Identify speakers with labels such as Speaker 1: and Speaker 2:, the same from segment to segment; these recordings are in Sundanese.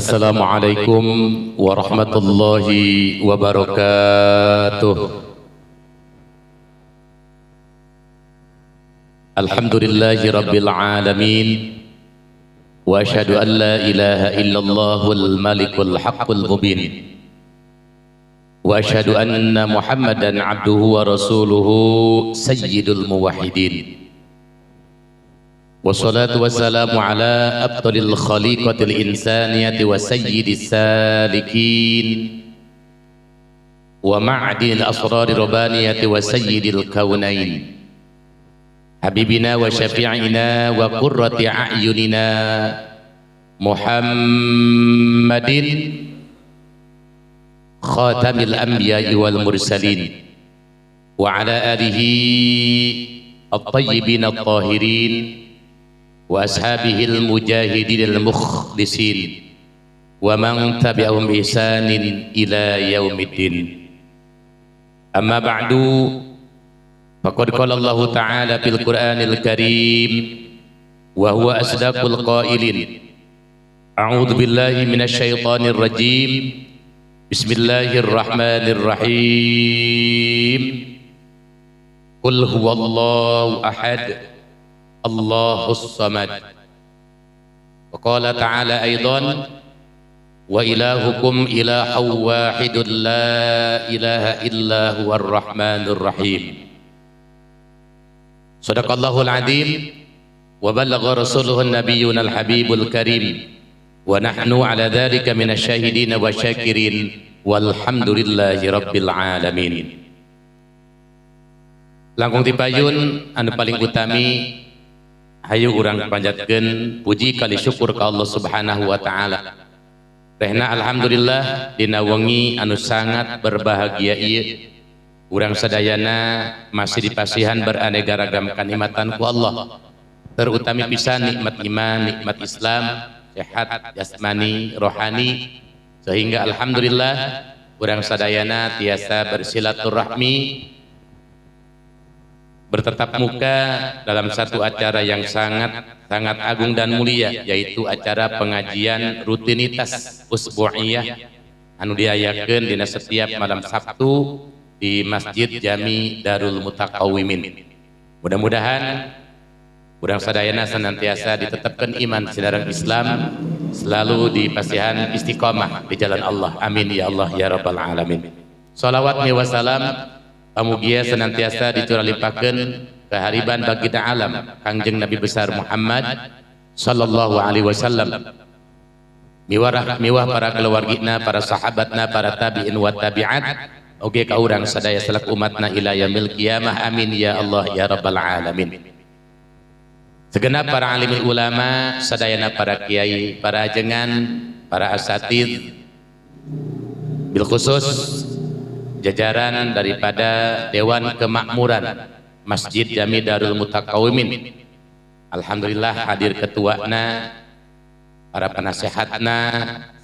Speaker 1: Assalamualaikum warahmatullahi wabarakatuh. Alhamdulillahi rabbil alamin. Wa asyhadu an la ilaha illallahul malikul haqqul mubin. Wa asyhadu anna Muhammadan abduhu wa rasuluhu sayyidul muwahhidin. Wassalatu wassalamu ala afdalil khaliqatil insaniyati wa sayyidis salikin wa ma'dinil asrari rabbaniyati wa sayyidil kaunain habibina wa syafi'ina wa qurrati a'yunina Muhammadin khatamil anbiya'i wal mursalin wa ala alihi at-tayyibin at-tahirin wa ashabihil mujahidin al-mukhlisin wa man tabi'ahum bi ihsanin ila yaumiddin. Amma ba'du, faqad qala Allahu ta'ala fil Qur'anil Karim wa huwa asdaqul qailin. A'udzu billahi minasy syaithanir rajim. Bismillahirrahmanirrahim. Qul huwallahu ahad, Allahus samad. Wa qala ta'ala aidan, wa ilahukum ilahun wahidun la ilaha illa huwar rahmanur rahim. Sadaqallahul azim wa balagha rasuluhun nabiyyunal habibul karim wa nahnu ala dhalika minasyahidin wa syakirin walhamdulillahi rabbil alamin. Langkung tipayun anu paling utami, hayu urang panjatkeun puji kali syukur ka Allah Subhanahu wa taala. Rehna alhamdulillah dina wengi anu sangat berbahagia ieu urang sadayana masih dipasihan beraneka ragam kanikmatan ku Allah. Terutami pisan nikmat iman, nikmat Islam, sehat jasmani, rohani, sehingga alhamdulillah urang sadayana tiasa bersilaturahmi, bertetap muka dalam satu acara yang sangat sangat agung dan mulia, yaitu acara pengajian rutinitas usbu'iyah anu diayakeun dina setiap malam Sabtu di Masjid Jami Darul Mutaqawimin. Mudah-mudahan urang sadayana senantiasa ditetapkan iman sinareng Islam, selalu dipasihan istiqomah di jalan Allah. Amin ya Allah ya rabbal alamin. Salawat wa salam pamugia senantiasa dicuralipakeun kehariban baginda alam Kangjeng Nabi besar Muhammad sallallahu alaihi wasallam, miwarah miwah para keluargina, para sahabatna, para tabi'in wa tabi'at, oge ka urang sadaya selaku umatna ila yaumil qiyamah. Amin ya Allah ya rabbal alamin. Segenap para alim ulama sadayana, para kiai, para ajengan, para asatid, bil khusus jajaran daripada Dewan Kemakmuran Masjid Jami Darul Mutaqawimin. Alhamdulillah hadir ketuana, para penasehatna,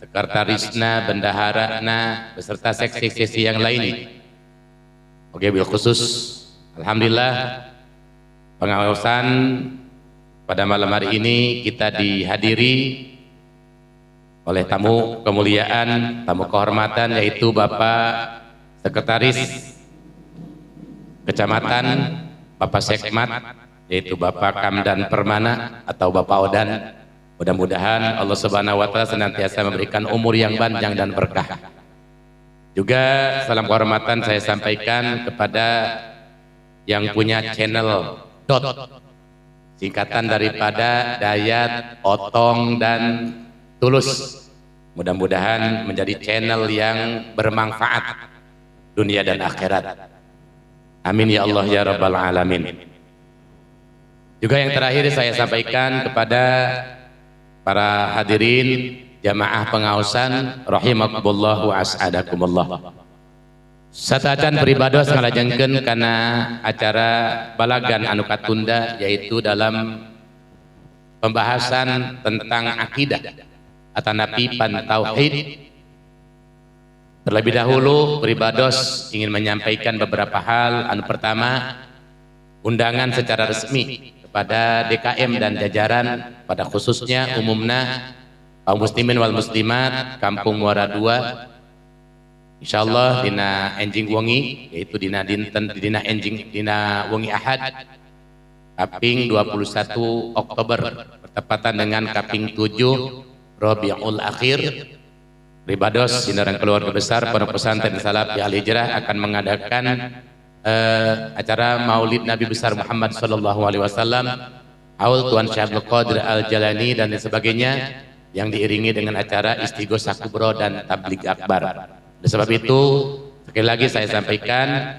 Speaker 1: sekretarisna, bendaharana, beserta seksi-seksi yang lain. Oke, bil khusus alhamdulillah pengawasan pada malam hari ini kita dihadiri oleh tamu kemuliaan, tamu kehormatan, yaitu Bapak Sekretaris Kecamatan, Bapak Sekmat, yaitu Bapak Kamdan Permana atau Bapak Odan. Mudah-mudahan Allah Subhanahu wa taala senantiasa memberikan umur yang panjang dan berkah. Juga salam kehormatan saya sampaikan kepada yang punya channel Dot, singkatan daripada Dayat, Otong, dan Tulus. Mudah-mudahan menjadi channel yang bermanfaat dunia dan akhirat. Amin ya Allah ya rabbal alamin. Juga yang terakhir saya sampaikan kepada para hadirin jamaah pengaosan rahimakumullah wa as'adakumullah. Satacan pribados ngalajengkeun kana acara balagan anu katunda, yaitu dalam pembahasan tentang akidah atanapi pantauhid. Terlebih dahulu pribados ingin menyampaikan beberapa hal. Anu pertama, undangan secara resmi kepada DKM dan jajaran, pada khususnya umumna Kaum muslimin wal muslimat Kampung Muara 2, insyaallah dina enjing wengi, yaitu dina dinten dina enjing dina wengi Ahad kaping 21 Oktober bertepatan dengan kaping 7 Rabiul Akhir, Ribados sinarang keluarga besar Pondok Pesantren Salafi Al Hijrah akan mengadakan acara Maulid Nabi besar Muhammad sallallahu alaihi wasallam, Haul Tuan Syekh Abdul Qadir Al Jalani dan sebagainya, yang diiringi dengan acara Istighosah Kubro dan Tabligh Akbar. Oleh sebab itu, sekali lagi saya sampaikan,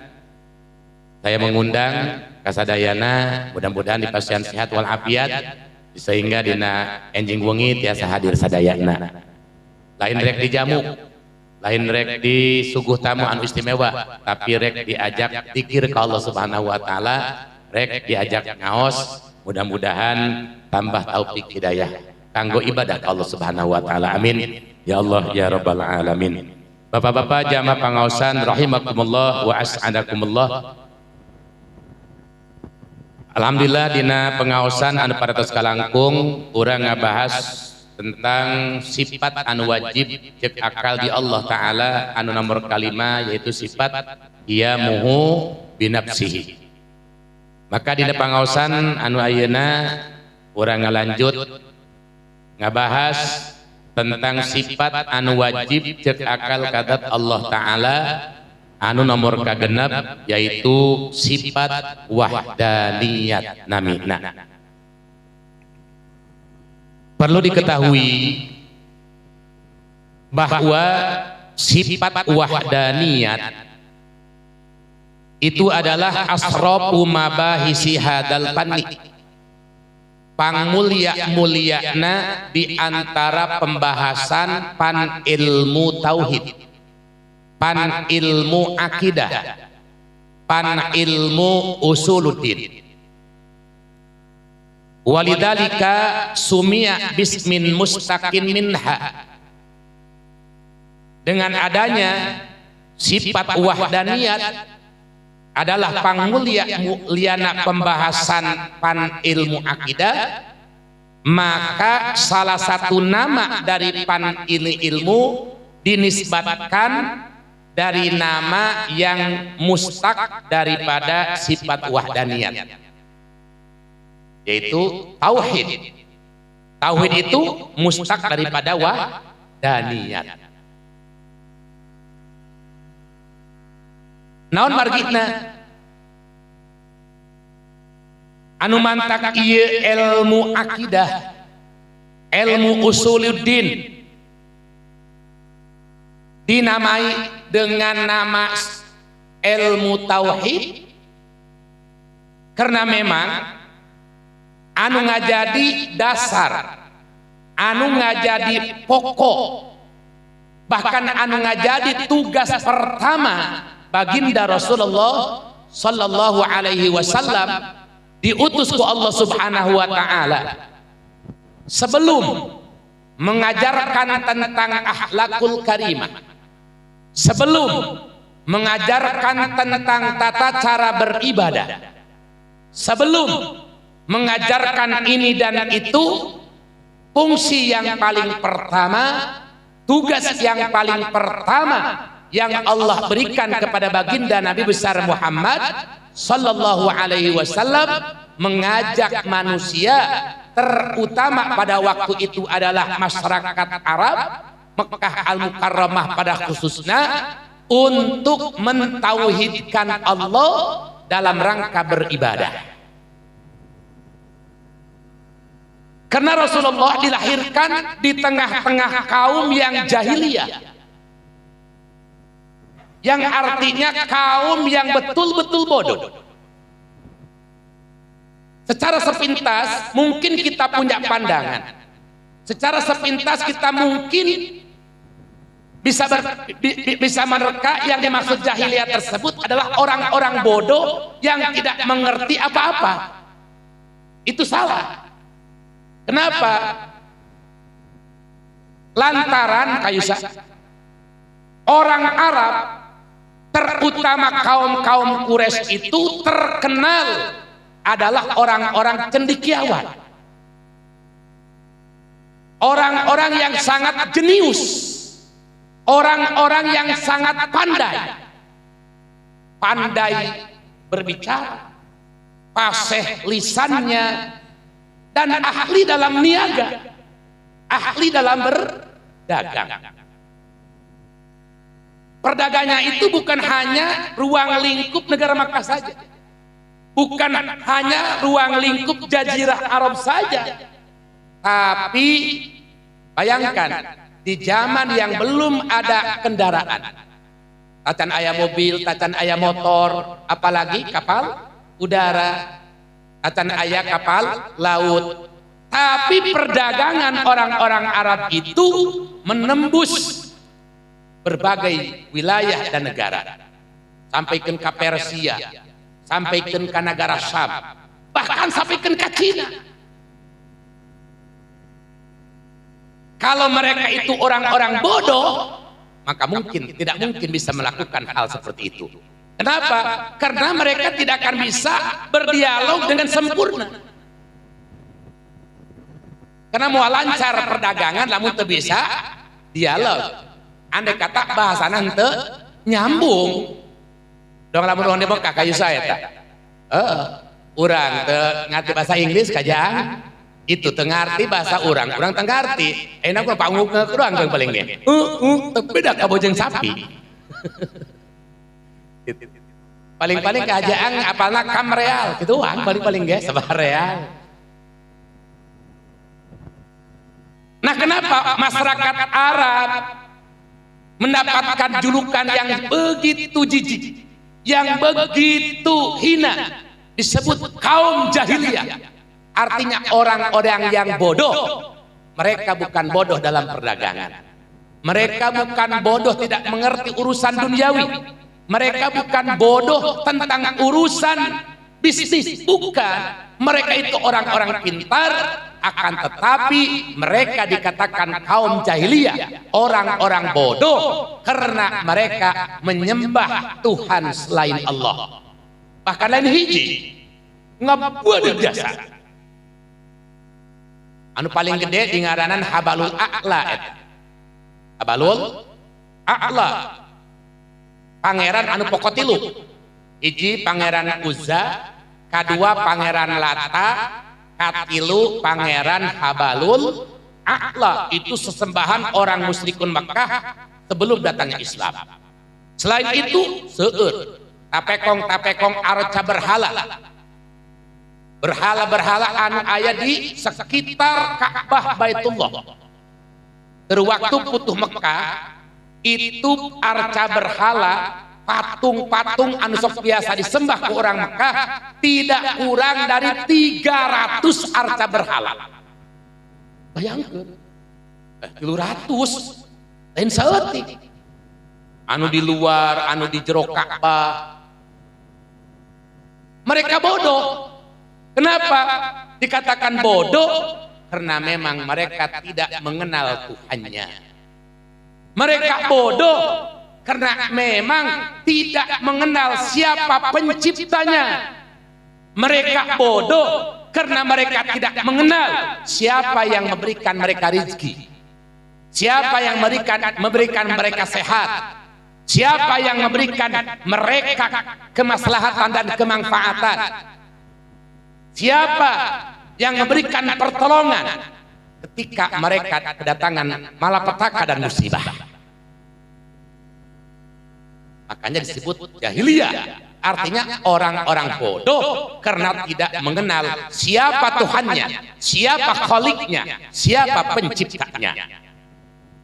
Speaker 1: saya mengundang kasadayana, mudah-mudahan di pasien sehat walafiat, sehingga dina enjing wengi tiasa hadir sadayana. Lain rek dijamu, lain rek disuguh tamu anu istimewa, tapi rek diajak zikir ke Allah Subhanahu wa taala, rek diajak ngaos, mudah-mudahan tambah taufik hidayah kanggo ibadah ke Allah Subhanahu wa taala. Amin ya Allah ya rabbal alamin. Bapak-bapak jamaah pangaosan rahimakumullah wa as'adakumullah. Alhamdulillah dina pengaosan anu paratos kalangkung urang ngabahas tentang sifat anu wajib cek akal di Allah taala anu nomor kalima, yaitu sifat qiyamuhu binafsihi. Maka dina pangaosan anu ayeuna urang ngalanjut ngabahas tentang sifat anu wajib cek akal kadat Allah taala anu nomor kagenep, yaitu sifat wahdaniyat namina. Perlu diketahui bahwa sifat wahdaniyat itu adalah asrofu mabahisi hadal fanni, pangmulia-muliana di antara pembahasan pan ilmu tauhid, pan ilmu akidah, pan ilmu usuluddin. Walidalika sumia bismin mustaqin minha. Dengan adanya sifat wahdaniyat adalah pangmulia-muliana pembahasan pan ilmu akidah, maka salah satu nama dari pan ini ilmu dinisbatkan dari nama yang mustaq daripada sifat wahdaniyat, yaitu tauhid. Tauhid itu mustaq daripada wahdaniyat. Naon margina anu mantak ieu ilmu akidah, ilmu usuluddin dinamai dengan nama ilmu tauhid, karena memang anu ngajadi dasar, anu ngajadi pokok, bahkan anu ngajadi tugas pertama baginda Rasulullah sallallahu alaihi wasallam diutus ku Allah Subhanahu wa taala sebelum mengajarkan tentang akhlakul karimah, sebelum mengajarkan tentang tata cara beribadah, sebelum mengajarkan ini dan itu, fungsi yang paling pertama, tugas yang paling pertama yang Allah berikan kepada baginda Nabi besar Muhammad sallallahu alaihi wasallam, mengajak manusia, terutama pada waktu itu adalah masyarakat Arab Mekah Al-Mukarramah pada khususnya, untuk mentauhidkan Allah dalam rangka beribadah. Karena Rasulullah dilahirkan di tengah-tengah kaum yang jahiliyah, yang artinya kaum yang betul-betul bodoh. Secara sepintas mungkin kita punya pandangan, secara sepintas kita mungkin bisa menerka yang dimaksud jahiliyah tersebut adalah orang-orang bodoh yang tidak mengerti apa-apa. Itu salah. Kenapa? Lantaran kayusa orang Arab, terutama kaum-kaum Quraisy itu terkenal adalah orang-orang cendekiawan. Orang-orang yang sangat jenius, orang-orang yang sangat pandai, pandai berbicara, fasih lisannya, dan ahli dalam niaga, ahli dalam berdagang. Perdagangannya itu bukan hanya ruang lingkup negara Makkah saja, bukan hanya ruang lingkup Jazirah Arab saja, tapi bayangkan di zaman yang belum ada kendaraan, tacan aya mobil, tacan aya motor, apalagi kapal udara, tacan aya kapal laut. Tapi perdagangan orang-orang Arab itu menembus berbagai wilayah dan negara, sampai ke Persia, sampai ke negara Syam, bahkan sampai ke Cina. Kalau mereka itu orang-orang bodoh, maka mungkin tidak mungkin bisa melakukan hal seperti itu. Kenapa? Karena mereka tidak akan bisa berdialog dengan sempurna. Karena mau lancar perdagangan, lamun teu bisa dialog. Andai kata bahasana henteu nyambung. Dong lamun urang di Mekah kayu saya ta. Heeh. Urang teu ngarti bahasa Inggris kajang. Itu teu ngarti bahasa urang, urang teu ngarti. Enak mah panguk urang teu paling ge. Teu beda kabojeng sapi. Paling-paling kajaang apalna kam real gituan paling-paling ge sabar real. Nah, kenapa masyarakat Arab mendapatkan julukan yang begitu jijik, yang begitu hina, disebut kaum jahiliyah? Artinya orang-orang yang bodoh. Mereka bukan bodoh dalam perdagangan, mereka bukan bodoh tidak mengerti urusan duniawi, mereka bukan bodoh tentang urusan bisnis, bukan. Mereka itu orang-orang pintar, akan tetapi mereka dikatakan kaum jahiliyah, orang-orang bodoh karena mereka menyembah Tuhan selain Allah. Bahkan lain hiji ngabuat biasa. Anu paling gede di ngaranan Habalul A'la eta. Habalul A'la. Pangeran anu pokok tilu. Hiji Pangeran Uzza, kadua Pangeran Lata, katilu Pangeran Habalul A'la. Itu sesembahan orang musyrikun Makkah sebelum datangnya Islam. Selain itu seueur tapekong-tapekong arca berhala, berhala-berhala anu aya di sekitar Ka'bah Baitullah. Terwaktu Futuh Mekah itu arca berhala, patung-patung anu sok biasa disembah ke orang Mekah tidak kurang dari 300 arca berhala. Bayangkan, 300 lain saeutik. Anu di luar, anu di jero Ka'bah. Mereka bodoh. Kenapa dikatakan bodoh? Karena memang mereka tidak mengenal Tuhannya. Mereka bodoh karena memang tidak mengenal siapa penciptanya. Mereka bodoh karena mereka tidak mengenal siapa yang memberikan mereka rezeki, siapa yang memberikan mereka sehat, siapa yang memberikan mereka kemaslahatan dan kemanfaatan, siapa yang memberikan pertolongan ketika mereka kedatangan malapetaka dan musibah. Makanya disebut jahiliyah, artinya orang-orang bodoh karena tidak mengenal siapa Tuhannya, siapa khaliknya, siapa penciptanya.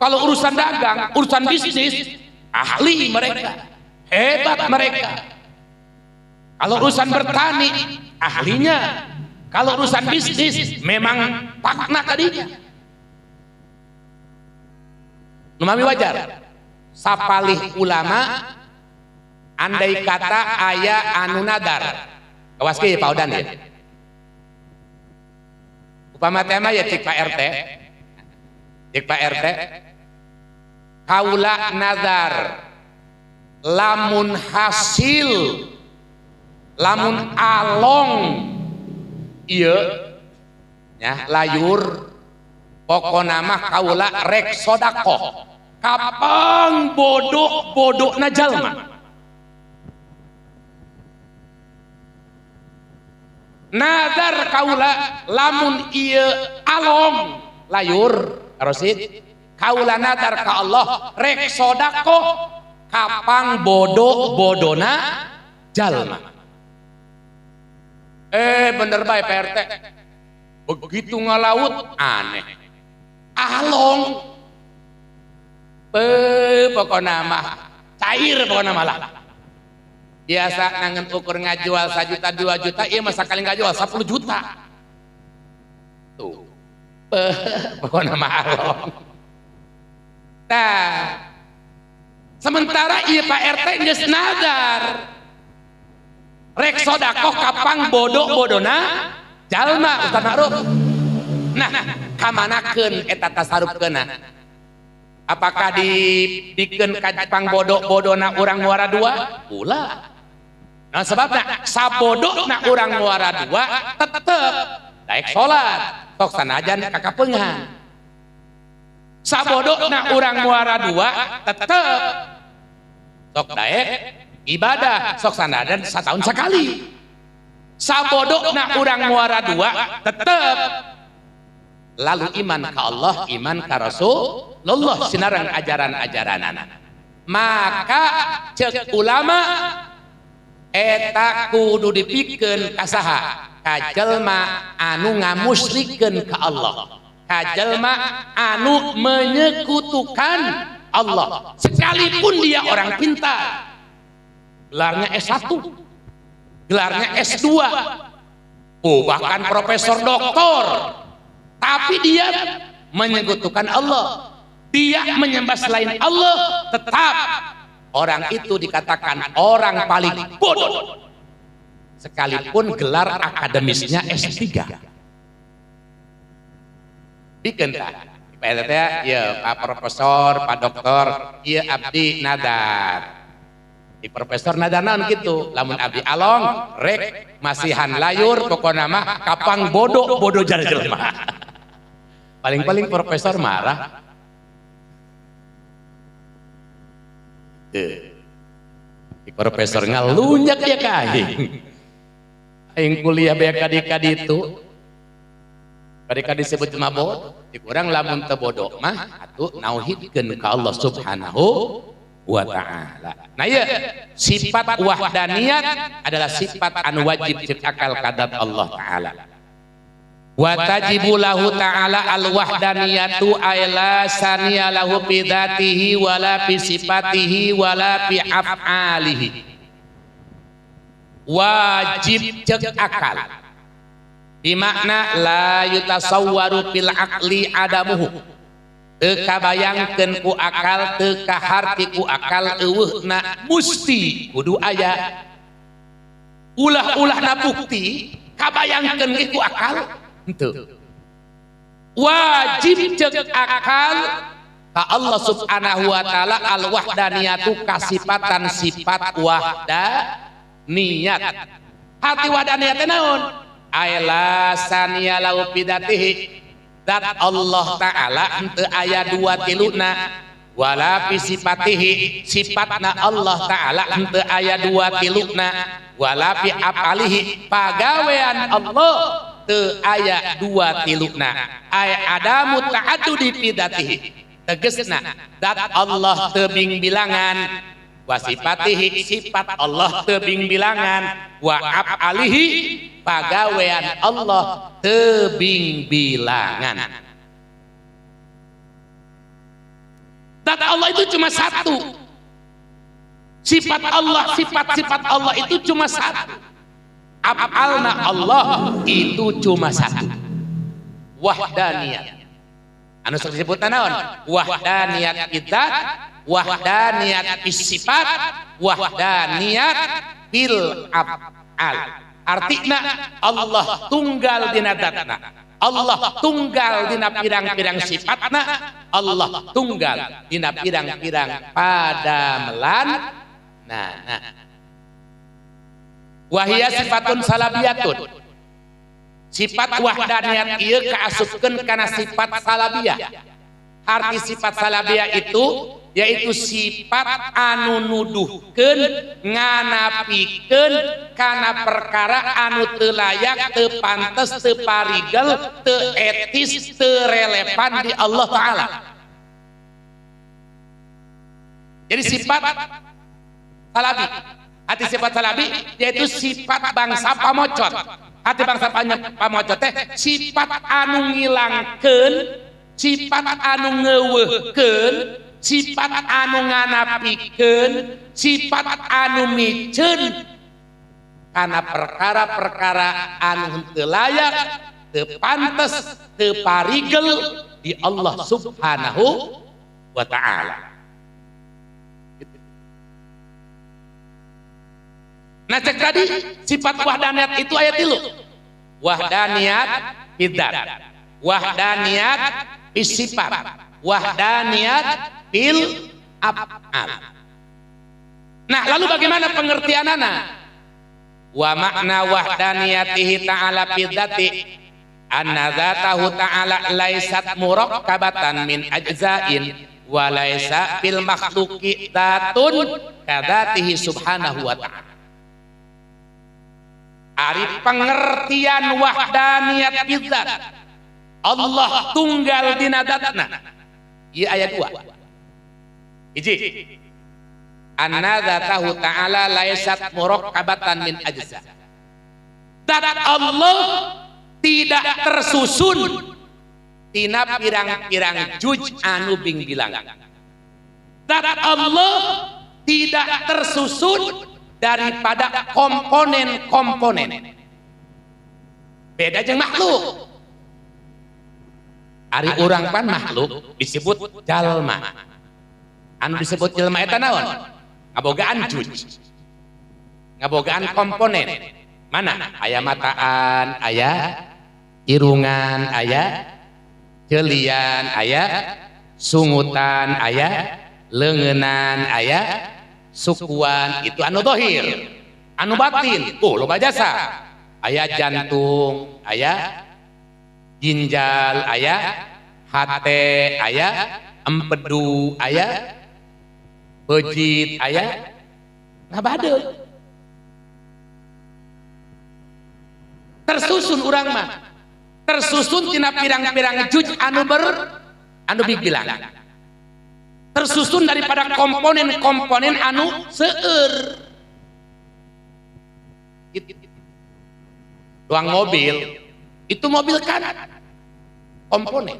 Speaker 1: Kalau urusan dagang, urusan bisnis, ahli mereka, hebat mereka. Kalau urusan bertani, ahlinya. Kalau urusan bisnis, memang pakna tadinya. Numami wajar. Sapalih ulama, andai kata aya anu nadar. Kawas ke Pak Odan ya. Upama tema ya cik Pak RT. Cik Pak RT. Kaula nadar lamun hasil lamun along iya ya layur Pokona mah kaula rek sodakoh kapang bodoh-bodohna jalma. Nazar kaula lamun ieu along layur Rosid, kaula nazar ka Allah rek sodakoh kapang bodoh-bodona jalma. Bener bae Pak RT. Begitu ngalaut aneh. Along. Pokona mah cair pokona malah. Biasa nangen ukur ngajual 1 juta 2 juta, ieu mah sakali ngajual 10 juta. Tuh. Pokona mah along. Tah. Sementara ieu Pak RT geus nazar. Rek sodakoh kapang bodoh-bodona jalma Ustaz Ma'ruf. Nah, kamanakeun eta tasarufkeunna? Apakah dibikeun ka pang bodoh-bodona urang Muara Dua? Ulah. Nah, sebabna sabodona urang Muara Dua tetep daek salat, sok sanajan kakapeungan. Sabodona urang Muara Dua tetep sok daek ibadah, sok sanajan setahun sekali. Sabodona urang Muara Dua tetep lalu iman ka Allah, iman ka Rasulullah sinareng ajaran-ajaranana. Maka cek ulama eta kudu dipikeun ka saha? Ka jelma anu ngamusyrikeun ka Allah, ka jelma anu menyekutukan Allah, sekalipun dia orang pintar, gelarnya S1, gelarnya S2, oh bahkan profesor doktor, tapi dia menyekutukan Allah, dia menyembah selain Allah, tetap orang itu dikatakan orang paling bodoh, sekalipun gelar akademisnya S3. Bikin tak? Pak RT, ya Pak Profesor, Pak Doktor, iya abdi nadar. Di profesor nadar naon gitu, lamun abdi along, rek masihan layur, pokona mah kapang bodoh, bodoh jare jelema. Paling-paling profesor marah. Di profesor ngalunyak ya ka aing. Aing kuliah beak kadi-kadi itu. Kadi-kadi disebut mah bodoh, dikurang lamun teu bodoh mah atuh nauhidkeun ka Allah Subhanahu wa ta'ala. Nah ya, sifat wahdaniyat adalah sifat anu wajib cek akal kadat Allah ta'ala. Wa tajibu lahu ta'ala al wahdaniyatu ay la saniya lahu fi dzatihi wala fi sifatihi wala fi af'alihi. Wajib cek akal. Bimakna la yutasawwaru fil aqli adamuhu. Teu kabayangkeun ku akal, teu kaharti ku akal eueuhna musti kudu aya. Ulah-ulahna bukti kabayangkeun ge ku akal henteu. Wajib cek akal ka Allah Subhanahu wa taala al wahdaniyatu kasipatan sifat wahdaniyat. Hati wahdaniyat teh naon? Ay la saniya lahu bidatihi. Dat Allah ta'ala henteu aya dua tiluna, wala fi sifatihi, sifatna Allah ta'ala henteu aya dua tiluna, wala fi afalihi, pagawean Allah teu aya dua tiluna. Ay adamu ta'addudi fi dzatihi, tegesna dat Allah teu bingbilangan, wa sifatihi, sifat Allah teu bingbilangan, wa afalihi, pagawean Allah tebing bilangan. Dat Allah itu cuma satu. Sifat Allah, sifat-sifat Allah itu cuma satu. Af'alna Allah itu cuma satu. Wahdaniyat. Anu sok disebut naon? Wahdaniyat idzat, wahdaniyat sifat, wahdaniyat fil af'al. Artinya Allah tunggal dina datna, Allah tunggal dina pirang-pirang sifatna, Allah tunggal dina pirang-pirang padamelan. Nah, wahia sifatun salabiyatun. Sifat wahdaniyat ieu kaasupkeun kana sifat salabiyah. Arti sifat salabiyah itu yaitu sifat anu nuduhkeun nganapikeun kana perkara anu teu layak, teu pantes, teu parigel, teu etis, teu relevan di Allah Ta'ala. Jadi sifat salabi, arti sifat salabi yaitu sifat bangsa pamocot. Arti bangsa pamocot teh sifat anu ngilangkeun, sifat anu ngeuweuhkeun, sifat anu nganapikeun, sifat anu miceun kana perkara-perkara anu henteu layak, teu pantes, teu parigel di Allah Subhanahu wa Ta'ala. Nah cek tadi sifat wahdaniyat itu ayat 3. Wahdaniyat bidzat, wahdaniyat bisifat, wahdaniyat bil af'al. Nah lalu bagaimana pengertianana? Wa makna wahdaniyatihi ta'ala bidzati anna dzatahu ta'ala laisat murakkabatan min ajza'in wa laisa fil makhluqi dzatun kadzatihi subhanahu wa ta'ala. Ari pengertian wahdaniyat bidzat, Allah tunggal dina dzatna. Ieu ayat 2. Hiji, anna dzatahu ta'ala laisat murakkabatan min ajza. Dzat Allah tidak tersusun tina pirang-pirang juj anu bingbilang. Dzat Allah tidak tersusun daripada komponen-komponen. Beda jeung makhluk. Ari urang pan makhluk disebut jalma. Anu disebut jelma eta naon? Ngabogaan juj, ngabogaan komponen. Mana? Aya mataan, aya irungan, aya jelian, aya sungutan, aya leungenan, aya sukuan. Itu anu dohir. Anu batin, oh loba jasa. Aya jantung, aya ginjal, aya hate, aya empedu, aya bejit, aya ngabade. Tersusun urang mah, tersusun tina pirang-pirang juj anu ber anu bibilang. Tersusun daripada komponen-komponen anu seueur. Ruang mobil itu mobil kan komponen.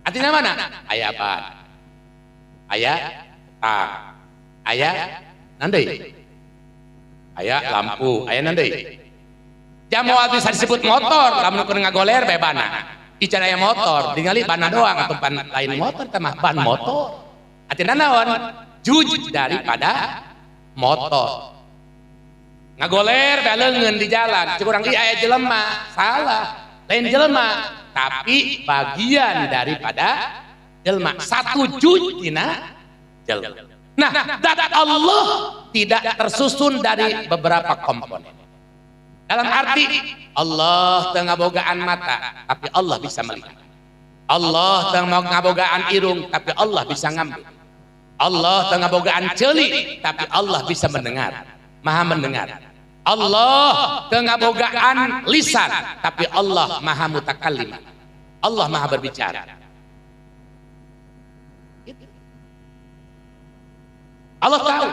Speaker 1: Artinya mana? Aya ban, aya tang, aya nandai, aya lampu, aya nandai. Jamu bisa disebut motor, lamun keur ngagoler bae bana. Ican aya motor, tingali bana doang atau ban lain motor teh mah ban motor. Artinya naon? Juj daripada motor. Ngagoler bae leungeun di jalan, cek urang ieu aya jelema, salah. Lain jelema, tapi bagian daripada jelema. Satu juj dina jelema. Nah, zat Allah tidak tersusun dari beberapa komponen. Dalam arti Allah teu ngabogaan mata, tapi Allah bisa melihat. Allah teu ngabogaan irung, tapi Allah bisa ngambil. Allah teu ngabogaan ceuli, tapi Allah bisa mendengar, maha mendengar. Allah teu ngabogaan lisan, tapi Allah maha mutakallim. Allah maha berbicara. Allah tahu.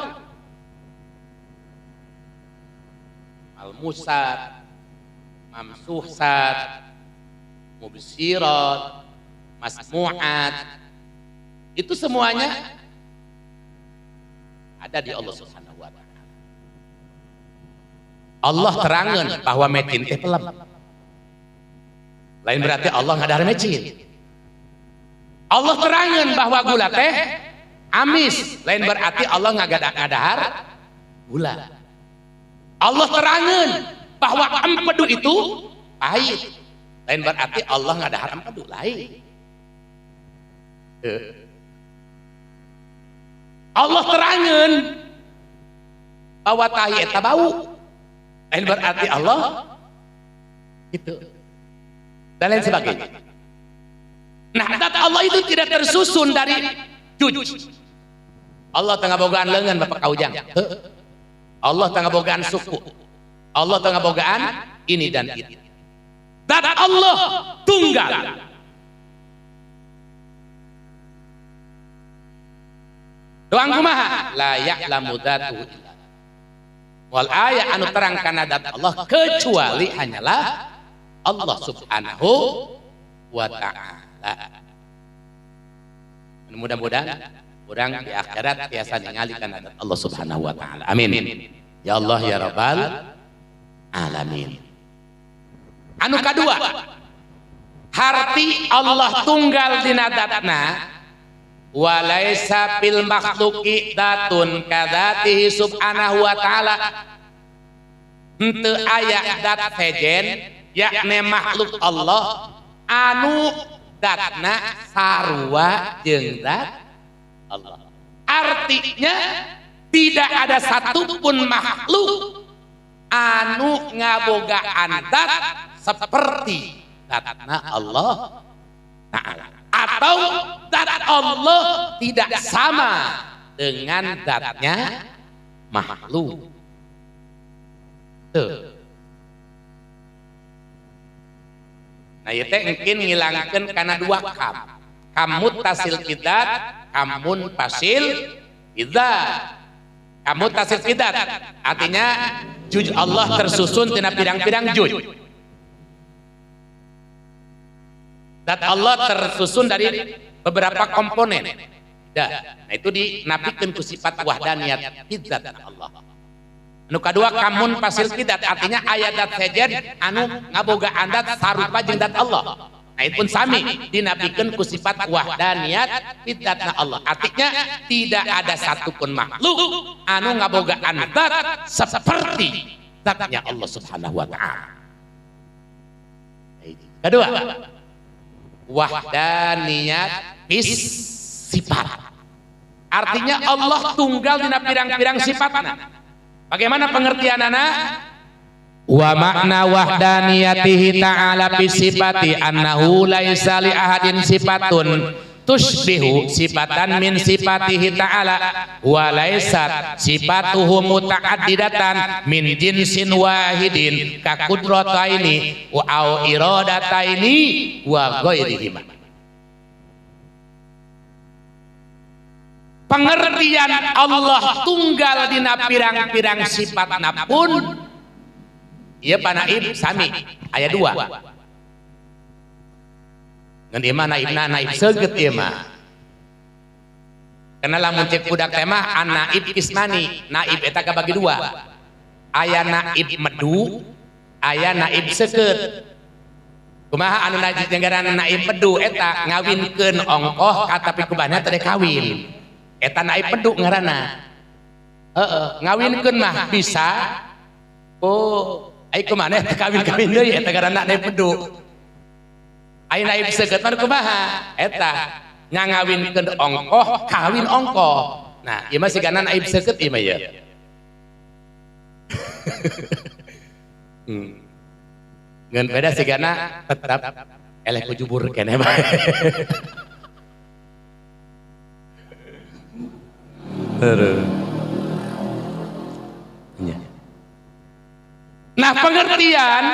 Speaker 1: Al-musat, mamsuhsat, mubsirat, masmu'at, itu semuanya ada di Allah Subhanahu wa Ta'ala. Allah terangan bahwa mecin teh pelem. Lain berarti Allah ngadahar mecin. Allah terangan bahwa gula teh amis. Lain berarti Allah ngadahar gula. Allah terangan bahwa empedu itu pahit. Lain berarti Allah ngadahar empedu lain. Allah terangan bahwa tahi eta bau. Lain berarti Allah gitu. Dan lain sebagainya. Nah, zat Allah itu tidak tersusun dari juj. Allah teu ngabogaan lengan, Bapak Kaujang. Allah teu ngabogaan suku. Allah teu ngabogaan ini dan itu. Zat Allah tunggal. Doang kumaha? La ya'lamu dzatuhu illa. Wal aya anu terang kana zat Allah kecuali hanyalah Allah Subhanahu wa ta'ala. Mudah-mudahan urang di akhirat biasa ningali kana zat Allah Subhanahu wa ta'ala. Amin. Ya Allah ya Rabbal alamin. Anu kadua, harti Allah tunggal dina zatna, walaisa fil makhluqi datun kadzatihi subhanahu wa ta'ala. Henteu aya dat sejen yakni makhluk Allah anu datna sarua jeung zat Allah. Artinya tidak ada satupun makhluk anu ngabogaan zat seperti zatna Allah Ta'ala, atau zat Allah tidak sama dengan zatnya makhluk. Tuh. Nah, ieu teh engkin ngilangkeun kana dua kam. Kamut tasil kidat, kamun pasil idzat. Kamut tasil kidat artinya juj Allah tersusun tina pirang-pirang juj. Zat Allah tersusun dari beberapa komponen. Nah, itu dinapikeun ku sifat wahdaniyat zat Allah. Anu kadua kamun pasil kidat artinya aya zat sejen anu ngabogaan zat sarupa jeung zat Allah. Nah, itu pun sami dinapikeun ku sifat wahdaniyat zatna Allah. Artinya tidak ada satupun makhluk anu ngabogaan zat seperti zatnya Allah Subhanahu wa ta'ala. Kedua, wahdaniyat fis sifat. Artinya Allah tunggal dina pirang-pirang sifatna. Bagaimana pengertianana? Wa makna wahdaniyatihi ta'ala fi sifati annahu laisa li ahadin sifatun tushbihu sifatan min sifatihi ta'ala wa laisat sifatuhu muta'addidatan min jinsin wahidin ka qudrataini wa au iradataini wa ghairihima. Pengertian Allah tunggal dina pirang-pirang sifatna pun ieu panaib sami aya dua. Ngan ieu mah naibna naib seugeut ieu mah. Karena lamun cek budak teh mah anaib kismani, naib eta kabagi dua. Aya naib medu, aya naib seukeut. Kumaha anu ngaranna naib medu eta ngawinkeun ongkoh katapi kubana teh kawin. Eta naib medu ngaranna. Heeh, ngawinkeun mah bisa. Oh, ai kumaha teh kawin-kawin deui eta ngaranna naib medu. Ai naib seukeut mah kumaha? Eta ngawinkeun ongkoh, kawin ongkoh. Nah, ieu mah sigana naib seukeut ieu mah ieu. Ngan beda sigana tetap eleh ku jubur keneh bae. Nah, pengertian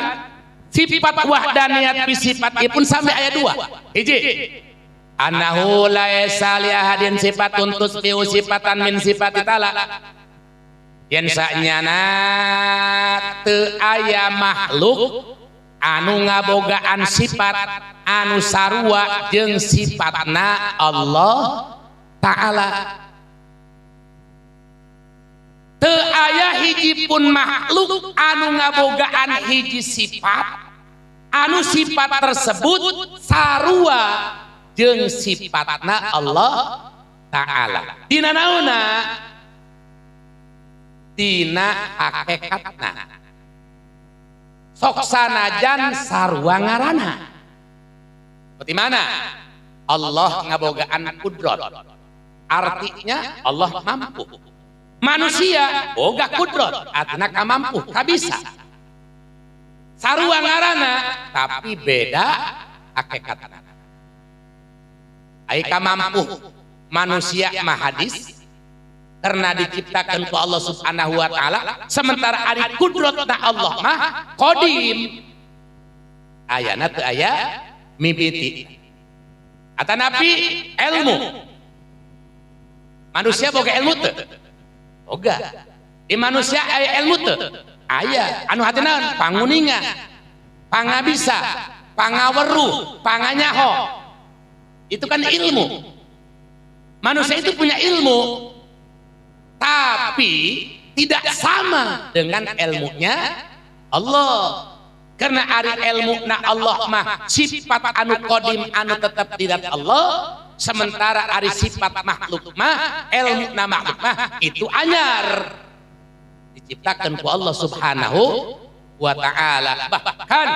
Speaker 1: sifat wahdaniyat fi sifat pun sampai ayat 2. Hiji, annahu laisa li ahadin sifatun tusbihu sifatan min sifati ta'ala. Yen sanyana teu aya makhluk anu ngabogaan sifat anu sarua jeung sifatna Allah Ta'ala. Teu aya hiji pun makhluk anu ngabogaan hiji sifat anu sifat tersebut sarua jeung sifatna Allah Ta'ala. Dina naonna? Dina hakikatna. Sok sanajan sarua ngaranna. Seperti mana? Allah ngabogaan kudrat. Artinya Allah mampu. Manusia boga kudrat, artinya kamampu, kabisa. Sarua ngaranna tapi beda hakikatna. Ai kamampu manusia mah hadis karena diciptakan ku Allah Subhanahu wa taala, sementara ari kudratna Allah mah qadim. Ayana teu aya mimiti. Atanapi ilmu. Manusia boga ilmu teu? Boga. Di manusia aya ilmu teu? Aya. Anu hatina panguninga, pangabisa, pangaweruh, panganyaho. Itu kan ilmu. Manusia itu punya ilmu, tapi tidak sama dengan ilmunya Allah. Karena ari ilmu na Allah mah sifat anu qadim anu tetap tidak Allah, sementara ari sifat makhluk mah ilmu na makhluk mah itu anyar diciptakan ku Allah Subhanahu wa ta'ala. Bahkan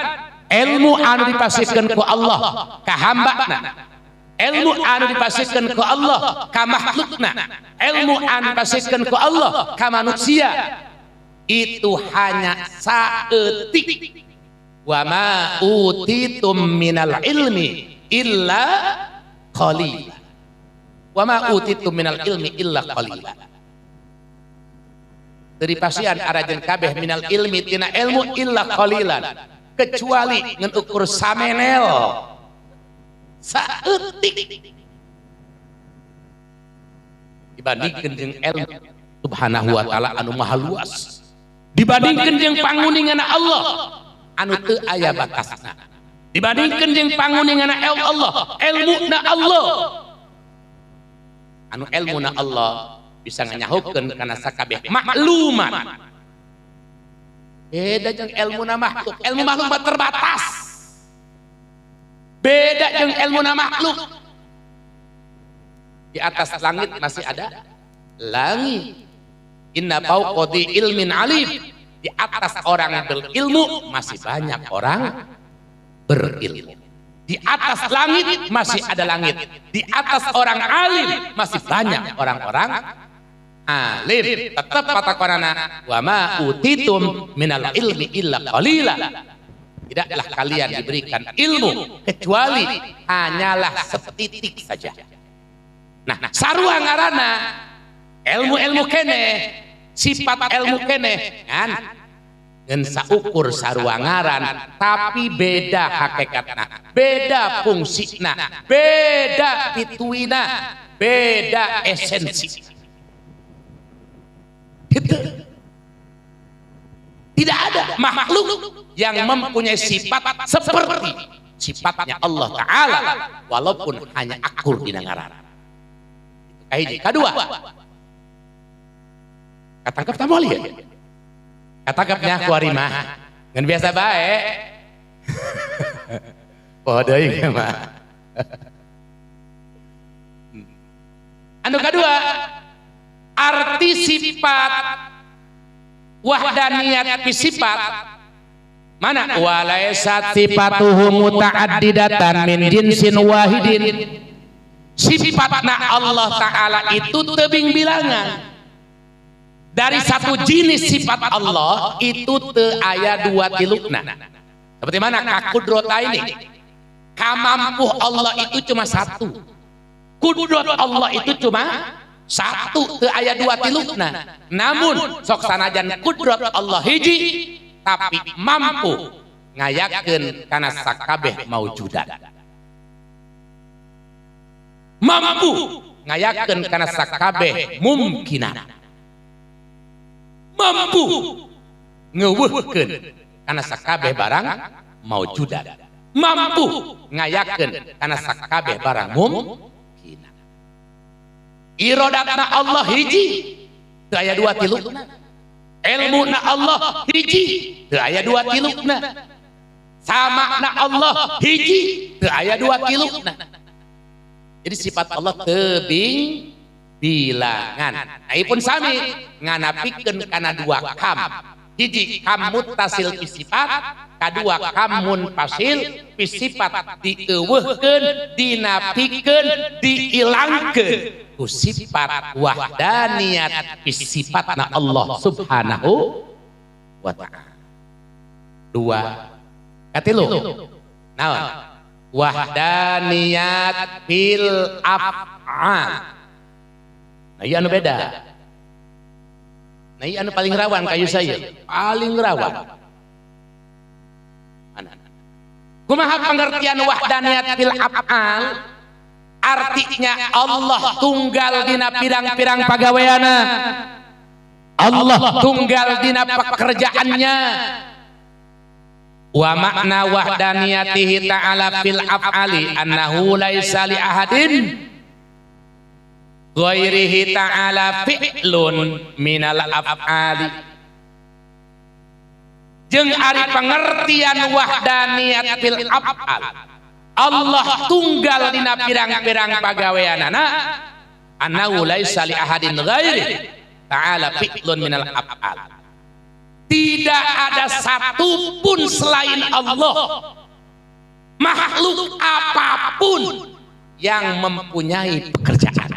Speaker 1: ilmu anu dipasihkeun ku Allah ka hambana, ilmu anu dipasihkeun ku Allah ka makhlukna, ilmu anu dipasihkeun ku Allah ka manusia, itu hanya saeutik. Wa ma utitum minal ilmi illa qalila. Wa ma utitum minal ilmi illa qalila. Dari pasian arajen kabeh minal ilmi tina ilmu illa qalilan, kecuali ngan ukur samenel saeutik dibandingkeun jeung ilmu Subhanahu wa ta'ala anu maha luas, dibandingkeun jeung panguninganna Allah anu teu aya batasna, dibandingkeun jeung panguninganna Allah, ilmuna Allah anu ilmuna Allah bisa nganyahokeun kana sakabeh maklumat. Beda jeung ilmuna makhluk, ilmu makhluk mah terbatas. Beda jeung ilmuna makhluk. Di atas langit masih ada langit. Inna fauqadi ilmin alim. Di atas orang berilmu masih banyak orang berilmu. Di atas langit masih ada langit. Di atas orang alim masih banyak orang-orang alim. Tetap patakonana wa ma utitum minal ilmi illa qalila. Tidaklah kalian diberikan ilmu kecuali hanyalah setitik saja. Nah, sarua ngaranna ilmu-ilmu kene, sifat ilmu kene kan ngan saukur sarua ngaran tapi beda hakikatna, beda fungsina, beda pituina, beda esensi. Gitu. Tidak ada makhluk yang mempunyai sifat seperti sifatnya Allah Ta'ala walaupun hanya akur dina ngaran. Kahiji, kadua. Katangkep ta moal ya? Katangkepnya ku ari mah. Ngan biasa bae. Poho deui mah. Anu kadua, arti sifat wahdaniyat fi sifat mana? Walaisat sifatuhu muta'addidatan min jinsin wahidin. Sifatna Allah Ta'ala itu tebing bilangan. Dari satu jenis sifat Allah itu teu aya dua tilukna. Seperti mana kakudrota ini? Kamampuh Allah itu cuma satu. Kudrot Allah itu cuma satu, teu aya dua tilukna. Namun sok sanajan kudrot Allah hiji tapi mampu ngayakeun kana sakabeh maujudat. Mampu ngayakeun kana sakabeh mumkinan. Mampu ngeuweuhkeun kana sakabeh barang maujudat. Mampu ngayakeun kana sakabeh barang mumkinan. Irodatna Allah hiji teu aya dua tilukna. Ilmuna Allah hiji teu aya dua tilukna. Samana Allah hiji teu aya dua tilukna. Jadi sifat Allah tebing bilangan. Ai pun sami nganapikeun kana dua kam. Hiji kam muttasil bi sifat, kadua kam munfasil bi sifat, dieuweuhkeun, dinapikeun, diilangkeun ku sifat wahdaniyat bi sifatna Allah Subhanahu wa ta'ala. Dua Katilu. Naon? Wahdaniyat fil af'al. Nah, ieu anu beda. Nah, ieu anu paling rawan kayu saya, paling rawan. Kumaha pengertian wahdaniyat fil af'al? Artinya Allah tunggal dina pirang-pirang pagaweana. Allah tunggal dina pekerjaannya. Wa makna wahdaniyatihi ta'ala fil af'ali annahu laisa li ahadin ghairihi ta'ala fi'lun minal af'ali. Jeung ari pengertian wahdaniyat fil af'al, Allah tunggal dina pirang-pirang pagaweanana, annahu laisa li ahadin ghairihi ta'ala fi'lun minal af'al. Tidak ada satu pun selain Allah, makhluk apapun yang mempunyai pekerjaan.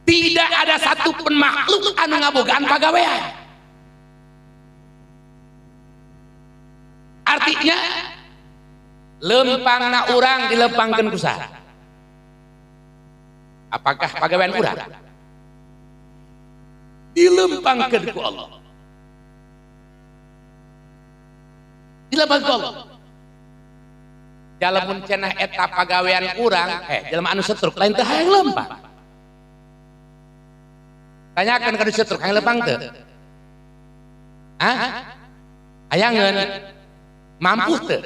Speaker 1: Tidak ada satu pun makhluk anu ngabogaan pagawean. Artinya lempangna urang dilempangkeun ku saha? Apakah pagawean urang? Dilempangkeun ku Allah. Dilempangkeun ku Allah. Jalamun cenah eta pagawean urang, jelema anu setruk lain teu hayang lempang. Tanyakan ka nu setruk hayang lempang teu? Hah? Hayangeun mampu teu?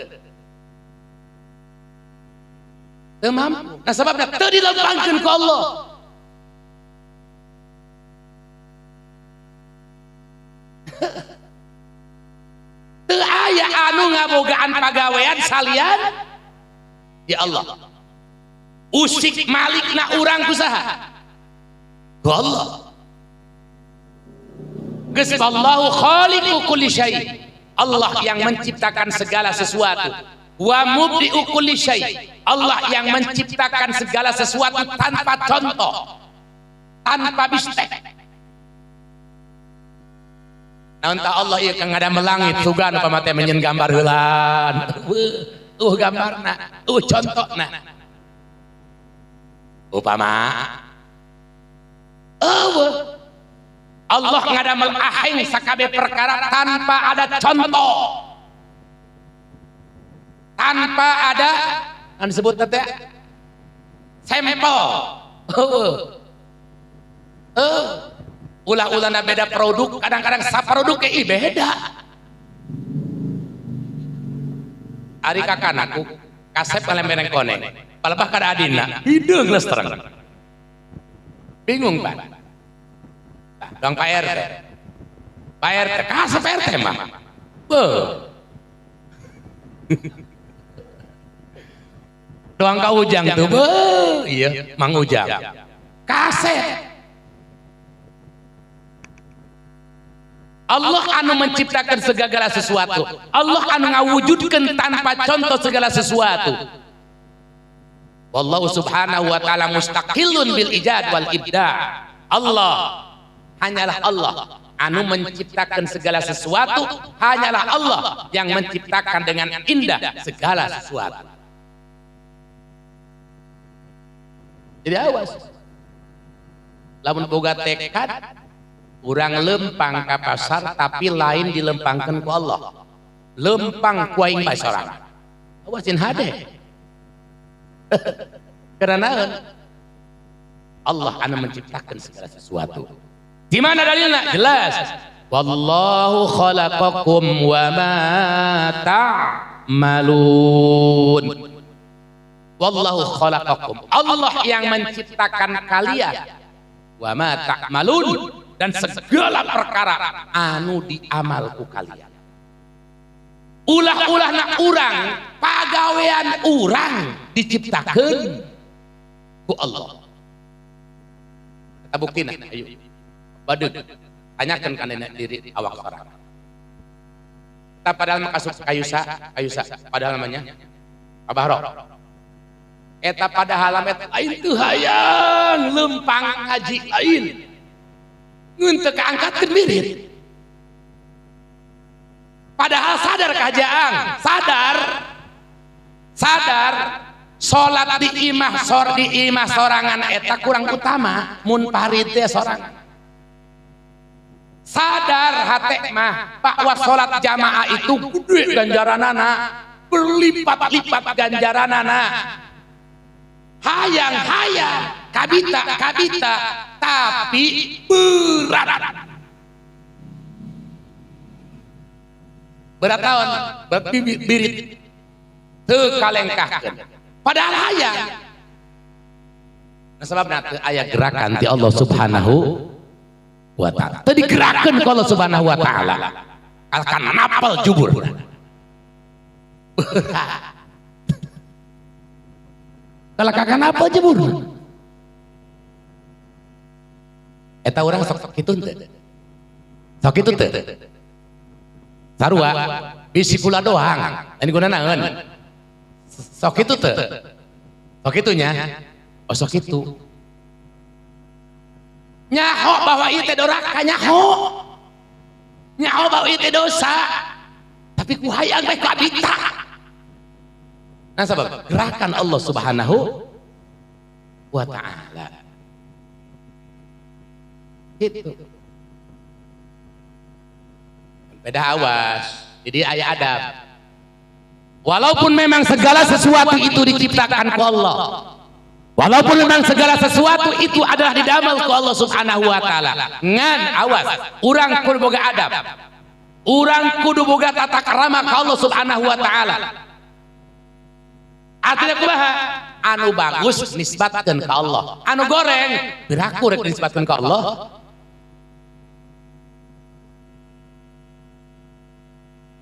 Speaker 1: Teu mampu. Nah sababna teu dilempangkeun ku Allah. Teu aya anu ngabogaan pagawean salian ya Allah. Usik malikna urang ku saha? Ku Allah. Geus Allahu khaliqu kulli syai. Allah yang menciptakan segala sesuatu. Wa mubdi'u kulli syai. Allah yang menciptakan segala sesuatu tanpa contoh, tanpa bistek. Nah, entah Allah ieu kang ngadamel langit sugan upama teh menyeun gambar heulaan. Gambarna, contona. Upama eueuh Allah ngadamel aheng sakabeh perkara tanpa ada contoh. Tanpa ada anu disebut teh sampel. Ulah-ulahna beda produk, kadang-kadang saproduk ge beda. Ari kakanaku kasep lempereng koneng, palebah kada adina, hideung lestreng. Bingung, Pak. Dong Pak RT. Pak RT kasep RT mah. Beuh. Doang ka Ujang tuh, beuh, iya, Mang Ujang. Kasep. Allah anu menciptakan segala sesuatu. Allah anu ngawujudkan tanpa contoh segala sesuatu. Wallahu subhanahu wa ta'ala mustaqillun bil ijad wal ibda. Allah hanyalah Allah anu menciptakan segala sesuatu, hanyalah Allah yang menciptakan dengan indah segala sesuatu. Jadi awas. Lamun boga tekad urang lempang ka pasar tapi lain dilempangkeun ku Allah. Lempang ku aing bae sorangan. Awasin hade. Karena naon? Allah anu menciptakan segala sesuatu. Di mana dalilna? Jelas. Wallahu khalaqakum wa ma ta'malun. Wallahu khalaqakum. Allah yang menciptakan kalian. Wa ma ta'malun, dan segala perkara anu diamalku kalian. Ulah-ulah nak urang, pagawean urang diciptakeun ku Allah. Kita buktina, ayo. Badeg, tanyakan ka nenek diri awak sorangan. Kita padahal mah kasuk kayusa, kayusa padahal namanya Abah Roh. Eta padahal eta lain teu hayang lempang ngaji lain. Ngeun teu kaangkatkeun mirit. Padahal sadar kajaang, sadar. Sadar salat di imah sor di imah sorangan eta kurang utama mun parid teh sorangan. Sadar hate mah bahwa salat jamaah itu gede ganjaranana, berlipat-lipat ganjaranana. Hayang-hayang kabita-kabita tapi berat. Berat tahun, berat birit teu kalengkahkeun. Padahal hayang. Nah, sebabna teu aya gerakan ti Allah Subhanahu wa ta'ala. Teu digerakkeun ku Allah Subhanahu wa ta'ala. Alkan napal jubur. Berat. Kalau kakak napal jubur. Eta urang sok kitu teu. Sok kitu teu. Sarua bisi kula doang. Ini guna naon? Sok kitu teu. Sok kitunya. Oh sok kitu. Nyaho bahwa ieu teh doraka nyaho. Nyaho bahwa ieu teh dosa. Tapi ku hayang bae ku abita. Nah sabab gerakan Allah Subhanahu wa ta'ala. Gitu. Beda awas. Jadi aya adab. Walaupun memang segala sesuatu itu diciptakan ku Allah. Walaupun memang segala sesuatu itu adalah didamel ku Allah Subhanahu wa ta'ala. Ngan awas, urang kudu boga adab. Urang kudu boga tata krama ka Allah Subhanahu wa ta'ala. Artinya kumaha? Anu bagus nisbatkeun ka Allah. Anu goreng beraku rek nisbatkeun ka Allah.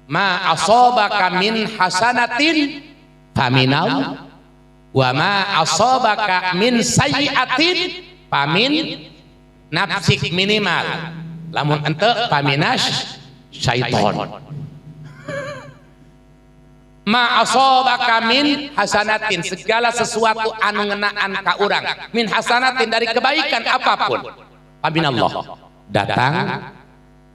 Speaker 1: Ma asobaka min hasanatin faminal wa ma asobaka min sayyiatin famin nafsik minimal. Lamun ente faminas syaiton. Ma asobaka min hasanatin, segala sesuatu anu ngenaan ka urang, min hasanatin dari kebaikan apapun, faminallah, datang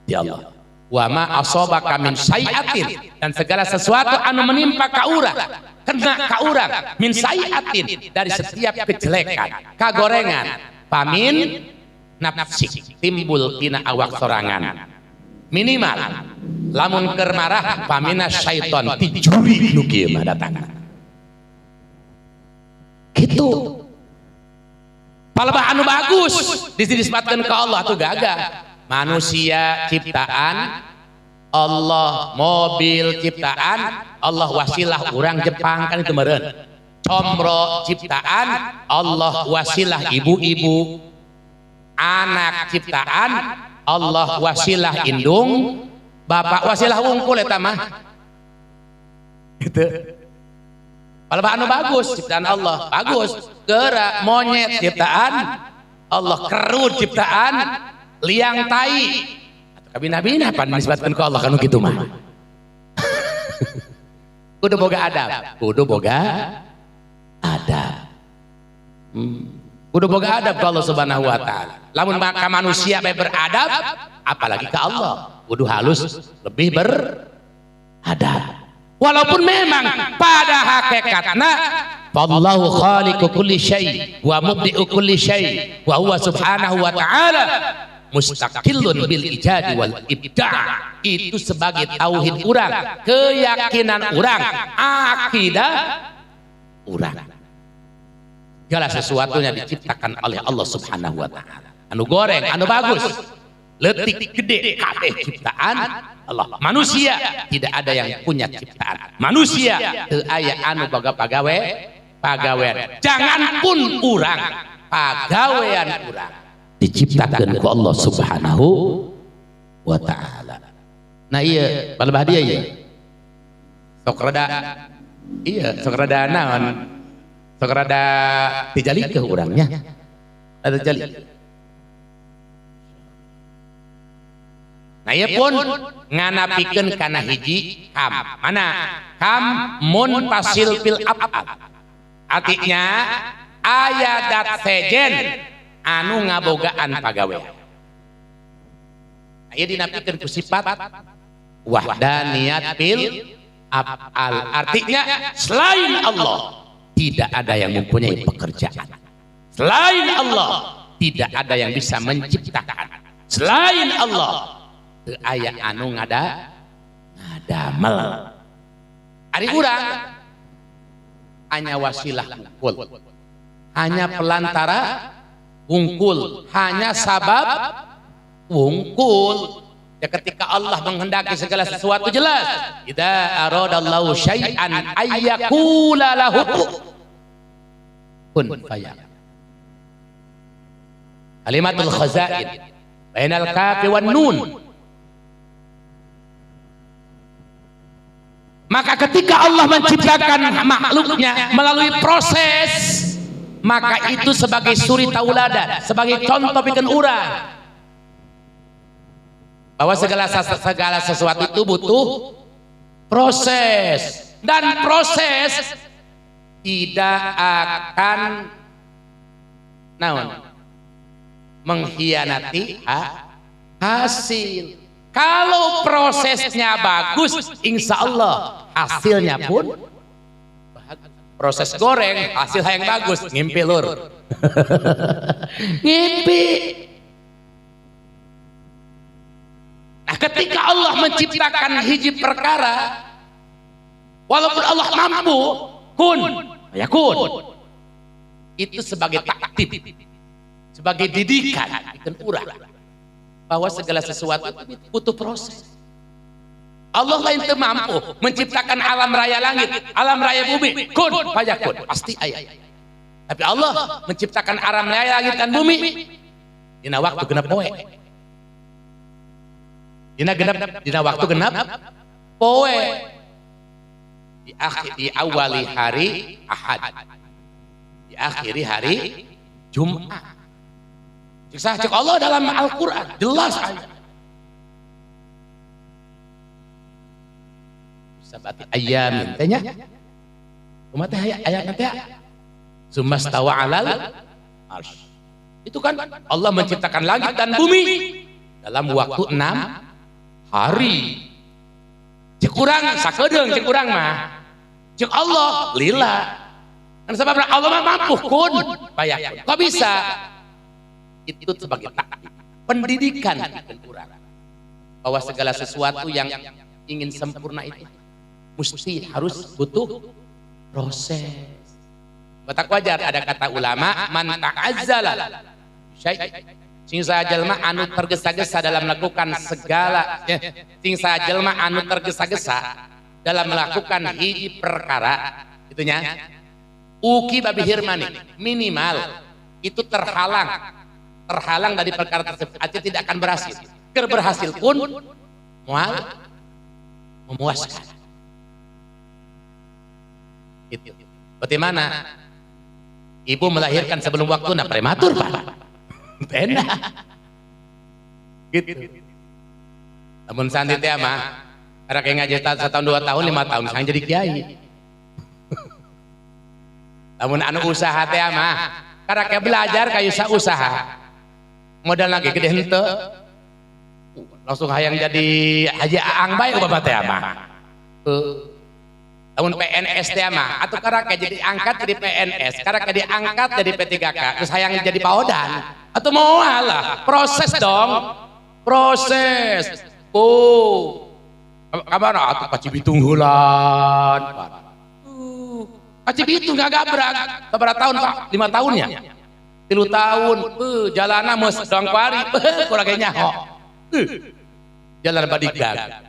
Speaker 1: di Allah. Wa ma asobaka min sayyiatin, dan segala sesuatu anu menimpa ka urang, kena ka urang, min sayyiatin, dari setiap kejelekan, kagorengan, famin nafsik, timbul tina awak sorangan. Minimal lamun keur marah pamina syaiton ti juri nu kieu mah datang. Gitu. Palebah anu bagus dinisbatkeun ka Allah tuh gagah. Manusia ciptaan Allah, mobil ciptaan Allah, wasilah urang Jepang kan itu meureun. Comro ciptaan Allah, wasilah ibu-ibu. Anak ciptaan Allah, wasilah indung bapak, wasilah wungkul eta mah. Gitu. Palebah anu bagus ciptaan Allah, bagus. Geura monyet ciptaan Allah, kerut ciptaan liang tai. Kabina-bina pan nisbatkeun ka Allah kanu kitu mah. Kudu boga adab, kudu boga adab. Kudu boga adab ka Allah Subhanahu wa ta'ala. Lamun maka manusia bae beradab, apalagi ke Allah. Kudu halus, lebih beradab. Walaupun memang pada hakikatna wallahu khaliqu kulli syai wa mubdi'u kulli syai wa huwa subhanahu wa ta'ala mustaqillun bil ijadi wal ibda'. Itu sebagai tauhid urang, keyakinan urang, akidah urang. Segala sesuatunya diciptakan oleh Allah Subhanahu wa ta'ala. Anu goreng, anu bagus, letik gede kabeh ciptaan Allah. Manusia tidak ada yang punya ciptaan. Manusia teu aya anu boga pagawe, pagawean. Jangan pun urang, pagawean urang diciptakan ku Allah Subhanahu wa ta'ala. Nah iya, palebah dia iya. Sok rada iya, sok rada naon? Sok rada dijalikeun urangnya. Rada jali. Nah ieu pun nganapikeun kana hiji kam. Mana? Kam munfasil fil af'al. Artinya aya dat sejen anu ngabogaan pagawean. Nah ieu dinapikeun ku sifat Wahdaniyat fil af'al. Artinya selain Allah tidak ada yang mempunyai pekerjaan. Selain Allah tidak ada yang bisa menciptakan. Selain Allah teu aya anu ngadamel. Ari urang hanya wasilah wungkul, hanya pelantara wungkul, hanya sabab wungkul. Ya, ketika Allah menghendaki segala sesuatu jelas, idza aradallahu syai'an ayyakula lahu kun fayakun. Kalimatul khazain bainal kafi wan nun. Maka ketika Allah menciptakan makhluknya melalui proses, maka itu sebagai suri tauladan, sebagai contoh bikin urang bahwa segala segala sesuatu itu butuh proses, dan proses tidak akan naon mengkhianati hasil. Kalau prosesnya bagus, insya Allah hasilnya pun bagus. Proses goreng, hasil yang bagus, ngimpi lur. Ngimpi. Nah, ketika Allah menciptakan hiji perkara, walaupun Allah mampu, kun, ya kun. Itu sebagai taktik, sebagai didikan, bikin urang bahwa segala sesuatu itu butuh proses. Allah lain teu mampu menciptakan alam raya langit, alam raya bumi, kun fayakun, pasti aya. Tapi Allah menciptakan alam raya langit dan bumi dina waktu genep poe. Dina waktu genep poe. Di akhir, di awali hari Ahad, di akhiri hari Jumat. Cek cek Allah dalam Al-Quran jelas ayat. Sabati ayamin teh nya. Kumaha teh ayat nanti ya? Sumastawa alal arsy. Itu kan Allah menciptakan langit dan bumi dalam waktu 6 hari. Cek urang sakedeung cek urang mah. Cek Allah lila. Kan sebab Allah mah mampu kun fayakun. Kok bisa? Itu sebagai taktik pendidikan dan kurang bahwa segala sesuatu yang ingin sempurna itu mesti harus butuh proses. Batak wajar ada kata ulama man ta'azzala syai', sing saha jelma anu tergesa-gesa dalam melakukan segala sing saha jelma anu tergesa-gesa dalam melakukan hiji perkara itunya uqiba bihirmani, minimal itu terhalang terhalang dari perkara tersebut, artinya tidak akan berhasil. Ker berhasil pun moal memuaskan. Itu. Bagaimana? Ibu melahirkan sebelum waktu, nah prematur pak, enak. Gitu. Namun santri teh mah, karena kayak ngaji 1 tahun 2 tahun 5 tahun, sekarang jadi kiai. Namun anu usaha teh mah, karena kayak belajar kayak usaha, modal lagi gede henteu, langsung hayang jadi Haji Aang bae upama teh mah. Namun PNS teh mah, atau karena kayak jadi angkat jadi PNS, karena kayak diangkat jadi P3K, terus hayang jadi paodan, atau mau lah, proses dong, proses. Oh, kamana atuh ka Cibitung heulan. Ka Cibitung gagabrak, sabaraha tahun Pak? 5 tahun ya? 3 tahun, jalana geus doang kuari, kurang ge nyaho. Jalan badigdag.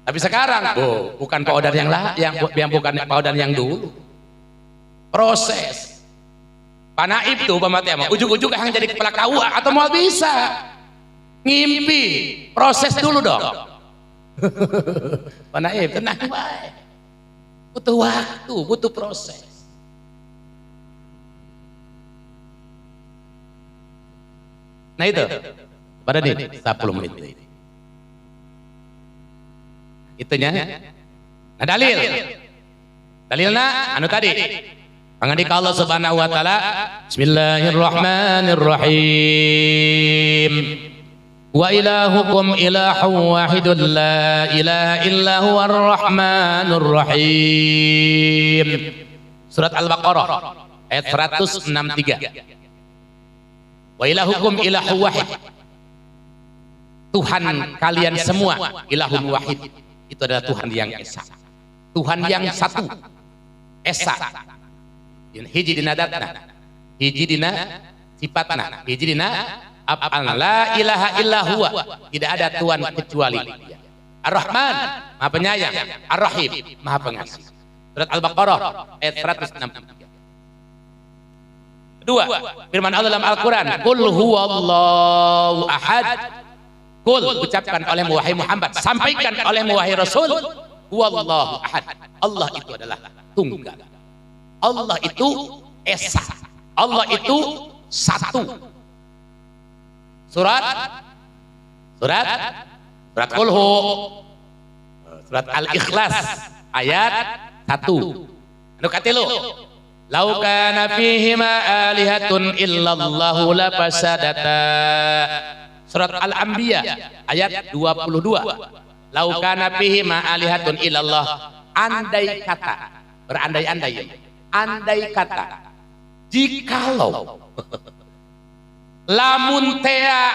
Speaker 1: Tapi sekarang, oh, bukan paodan yang lah, yang bukan paodan yang dulu. Proses. Panaib tuh upama teh mah ujug-ujug yang jadi kepala KUA atau mau bisa. Ngimpi, proses dulu dong. Panaib tenang bae. Butuh waktu, butuh proses. Nah itu, pada nih 10 menit ini. Itunya. Nah dalil. Dalilna anu tadi. Pangandika Allah Subhanahu wa taala, Bismillahirrahmanirrahim. Wa ilahukum ilahun wahidun la ilaha illa huwar rahmanur rahim. Surat Al-Baqarah ayat 163. Wa ilahukum ilahun wahid. Tuhan kalian semua ilahun wahid. Itu adalah Tuhan yang esa. Tuhan yang satu. Esa. Hiji dina datna, hiji dina sifatna, hiji dina af'alna. La ilaha illa huwa, tidak ada Tuhan kecuali Dia. Ar-Rahman, Maha Penyayang, Ar-Rahim, Maha Pengasih. Surat Al-Baqarah ayat 163. Kedua, firman Allah dalam Al-Qur'an, "Qul huwallahu ahad." Qul, ucapkan oleh wahai Muhammad, sampaikan oleh wahai Rasul, huwallahu ahad. Allah itu adalah tunggal. Allah itu esa. Allah itu satu. Surat Surat Surat Qulhu, Surat Al-Ikhlas ayat 1. Anu katilu, Lau kana fihima alihatun illallahu lafasadata. Surat Al-Anbiya ayat 22. Lau kana fihima alihatun illallah. Andai kata, berandai-andai, andai kata, jikalau lamun tea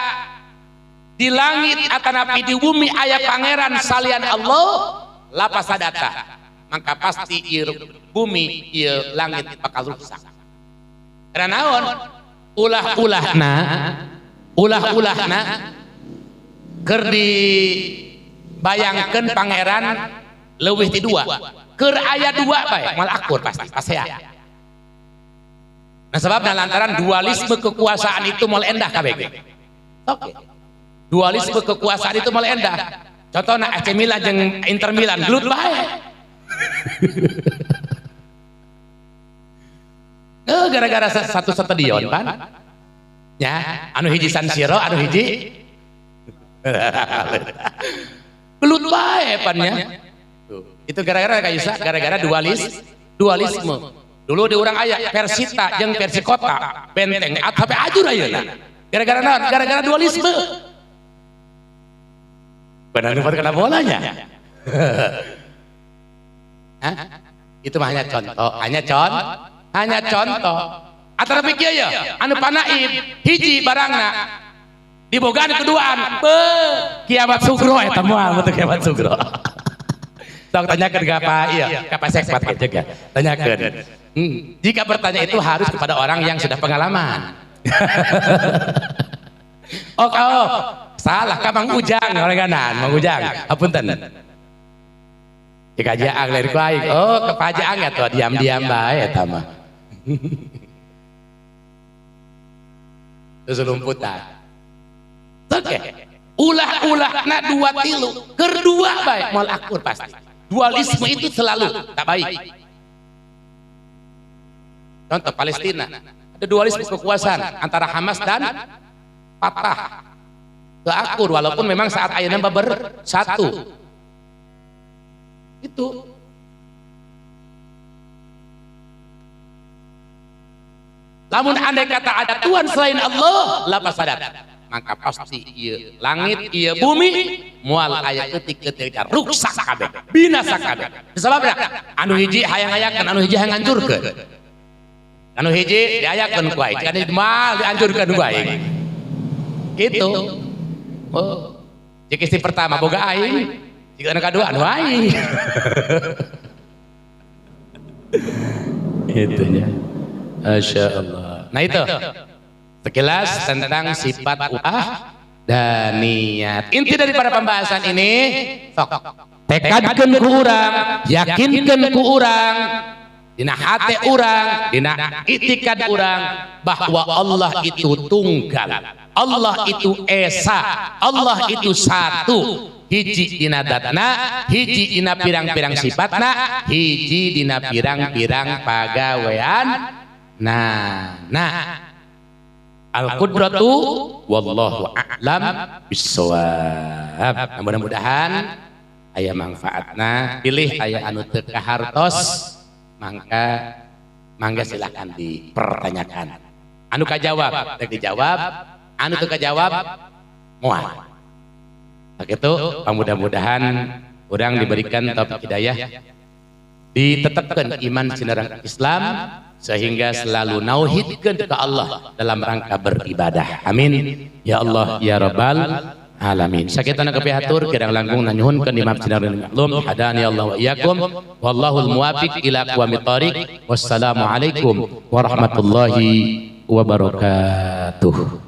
Speaker 1: di langit atanapi di bumi aya pangeran salian Allah lapasadata, maka pasti ieu bumi ieu langit bakal rusak. Karena naon? Ulah-ulahna, ulah-ulahna keur dibayangkeun pangeran leuwih ti dua, keur aya dua bae moal akur pasti pasea. Nah sebabna lantaran dualisme kekuasaan itu moal endah kabeh. Oke. Dualisme kekuasaan itu moal endah. Contohna AC Milan jeung Inter Milan gelut bae. Gara-gara satu stadion kan. Ya, anu hiji San Siro, anu hiji gelut bae pan nya. Itu gara-gara kayak gara-gara dualisme. Dulu di urang aya Persita jeung Persikota, benteng sampai ajur ayeuna. Gara-gara naon? Gara-gara dualisme. Benar kena bolanya. Hah? Itu mah hanya contoh, hanya contoh. Antara pikir ya, anu panaib hiji barangna dibogaan keduaan, be kiamat sugro eta moal betul kiamat sugro. Sok tanyakeun ka Pak ieu, ka Pak Sekpat juga. Tanyakeun. Jika bertanya itu harus kepada orang yang sudah pengalaman. Oh, oh, salah ka Mang Ujang oranganan, Mang Ujang. Hapunten. Jika jaang lain ku aing. Oh, ke Pak Jaang atuh diam-diam bae eta mah. Terus lumputan. Oke. Ulah-ulahna dua tilu, kedua bae moal akur pasti. Dualisme itu selalu tak baik. Contoh Palestina, ada dualisme kekuasaan antara Hamas dan Fatah. Teu akur walaupun memang saat ayeuna bersatu. Itu. Lamun andai kata ada Tuhan selain Allah, lafasadat, maka pasti ieu langit, ieu bumi moal aya ketik-ketik ruksak kabeh, binasa kabeh. Sebabna anu hiji hayang hayakeun, anu hiji hayang ngancurkeun. Anu hiji diayakeun ku aing, anu moal dihancurkeun ku aing. Gitu. Oh. Jika istri pertama boga aing, jika anu kadua anu aing. Itu nya. Masya Allah. Nah itu sekilas tentang sifat wahdaniyat. Inti daripada pembahasan ini, sok tekadkeun ku urang, yakinkeun ku urang, dina hate urang, dina itikad urang bahwa Allah itu tunggal, Allah itu esa, Allah itu satu. Hiji dina datna, hiji dina pirang-pirang sifatna, hiji dina pirang-pirang pagawean. Nah, al-qudratu wallahu a'lam bissawab. Nah, mudah-mudahan aya manfaatna, pilih aya anu teu kahartos, mangka mangga silakan dipertanyakan. Anu kajawab, rek dijawab, anu teu kajawab moal. Itu mudah-mudahan urang diberikan taufik hidayah, ditetapkan iman sinareng Islam sehingga selalu nauhidkeun ke Allah dalam rangka beribadah. Amin ya Allah ya Rabbal alamin. Sakitana kapihatur, kirang langkung nyuhunkeun dimaaf sinareng maklum. Hadani Allah wa iyyakum, wallahul muwafiq ila aqwamit thariq. Wassalamualaikum warahmatullahi wabarakatuh.